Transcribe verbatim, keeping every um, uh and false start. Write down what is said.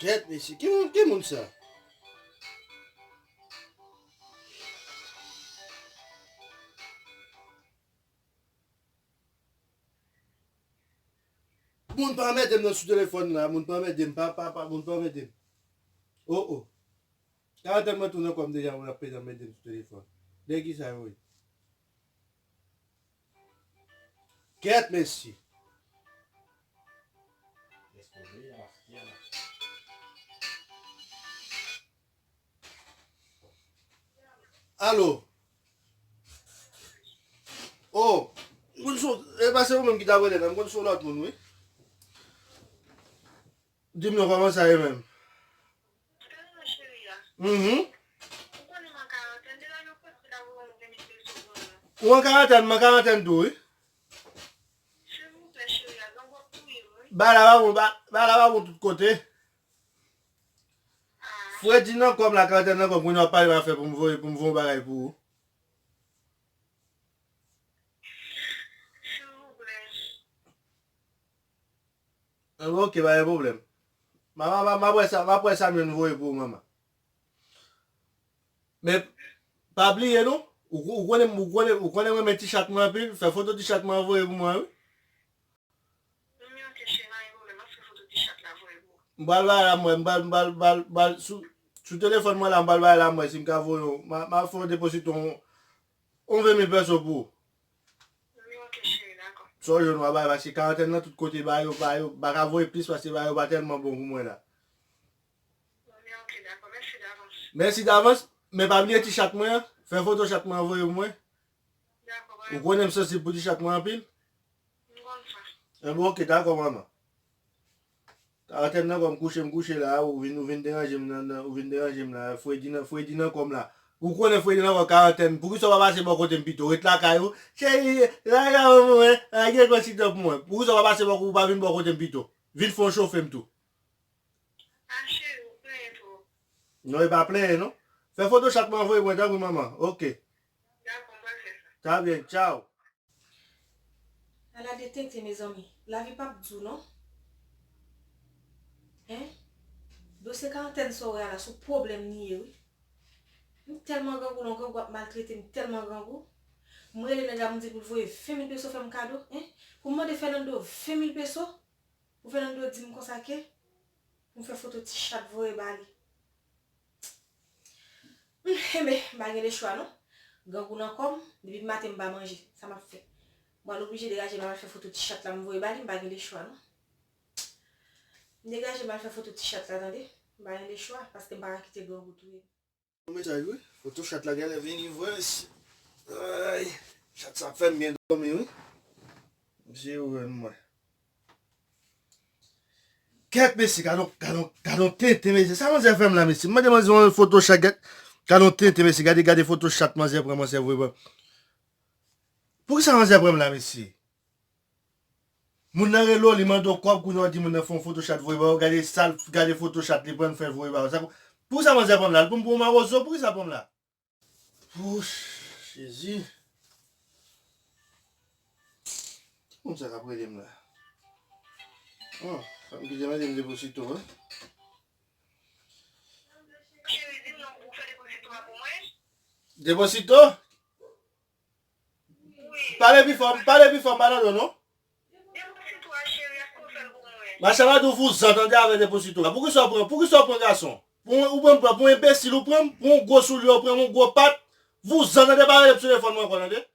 Kèt, mesye, ki moun, ki moun sa? Moun pa anmède m nan sou telefòn la, moun pa anmède m, pa, pa, pa, moun pa anmède m. Oh, oh. Karantèn mwen tou nan kò m deja, moun ap pede anmède m sou telefòn. Nèg ki sa yo ye? Kèt, mesye. Alo. Oh, m konn son, e pa se ou menm ki t ap rele, non, m konn son lòt moun, wi. Di m non, kòman sa ye menm? Mhm. Ou an karantèn, m an karantèn tou, wi. Bagay la pa bon, ba-, bagay la pa bon tout kote. Fredi nan kò m la, karantèn nan kò m, kounye a w ap pale m afè pou m voye, pou m voye yon bagay pou ou. Silvouplè. Enben, oke, pa gen pwoblèm. M a, m a, m a, m ap wè sa, m ap wè sa m jwenn voye pou ou, manman. Men, pa bliye non, ou, ou konnen, ou konnen, ou konnen mwen renmen ti chat mwen anpil, fè foto ti chat mwen voye pou mwen, wi. M pral bay la mwen, m pral, m pral, m pral, m pral, sou, sou telefòn mwen la, m pral bay la mwen, si m ka voye yon, m a, m a fè yon depozito yon, yon ven mil peso pou ou. Sa w jwenn w a bay, paske karantèn nan tout kote, ba yo, ba yo, pa ka voye plis, paske ba yo pa tèlman bon pou mwen la. Mèsi davans. Men pa bliye ti chat mwen an, fè foto chat mwen an voye pou mwen. Ou konnen m sansib pou ti chat mwen anpil. Enben, oke, dakò, manman. Karantèn nan, kòm kouche m kouche la, ou vin, ou vin deranje m nan, nan, ou vin deranje m la, fredi nan, fredi nan kò m la. Ou konnen fredi nan kò karantèn, poukisa w pa pase bò kote m pito? Ret lakay ou. Cheri, lage kò pou mwen, lage kò sit down pou mwen. Poukisa w pa pase bò, ou pa vin bò kote m pito? Vin fè yon chofe m tou. A cheri, ou plenyen twòp. Non, e pa plenyen, non. Fè foto chat mwen voye mwen, tanpri, manman. Oke. Dakò, m pral fè sa. Ta byen, tchaw. Ala de tenten, mezanmi. Lavi p ap di w non. Hein? Dosye karantèn sa w wè a la, se yon pwoblèm li ye, wi. M tèlman grangou, non, grangou ap maltrete m tèlman grangou. M rele nèg la, m di l pou l voye ven mil peso fè m kado, hein? Pou m mande Fernando ven mil peso, pou Fernando di m konsa ke pou m fè foto ti chat voye ba li. Hmm, enben, m pa gen lechwa non. Grangou nan kò m, depi maten m pa manje. Sa m ap fè? M pral oblije degaje m al fè foto ti chat la m voye ba li, m pa gen lechwa non. M degaje m al fè foto ti chat la, tande. M pa gen lechwa, paske m pa ka kite grangou touye m. Yon mesaj, wi. Foto chat la genlè vini vre, mesye. Ay, chat sa ap fè m byen dòmi, wi. Mesye, yo jwenn mwen. Kèt, mesye, gad on, gad on, gad on tenten, mesye. Sa manzè fè m la, mesye? M mande manzè yon foto chat, gad, gad on tenten, mesye. Gade, gade foto chat manzè pran, manzè voye ban. Poukisa manzè pran m la, mesye? Moun nan rele w, li mande w kòb, kounye a w di moun nan fè yon foto chat voye ba w. Gade sal, gade foto chat li pran fè voye ba w. Sa pou, poukisa manzè pran m la? Li pou m pran yon mawozo, poukisa pran m la? Wouch, Jezi. Ki moun sa k ap rele m la? Oh, fanm ki te mande m depozito, wi. Cheri, di m non pou w fè depozito a pou mwen. Depozito? Pale pi fò, pale pi fò, m pa tande w non. Depozito a, cheri, èske w fè l pou mwen? Machann la di w vouzan tande avè depozito la. Poukisa w pran, poukisa w pran gason? Pou, ou pran m pou, pou yon enbesil ou pran m, pou yon gwo soulye ou pran m, yon gwo pat. Vouzan tande, pa rele m sou telefòn mwen ankò tande.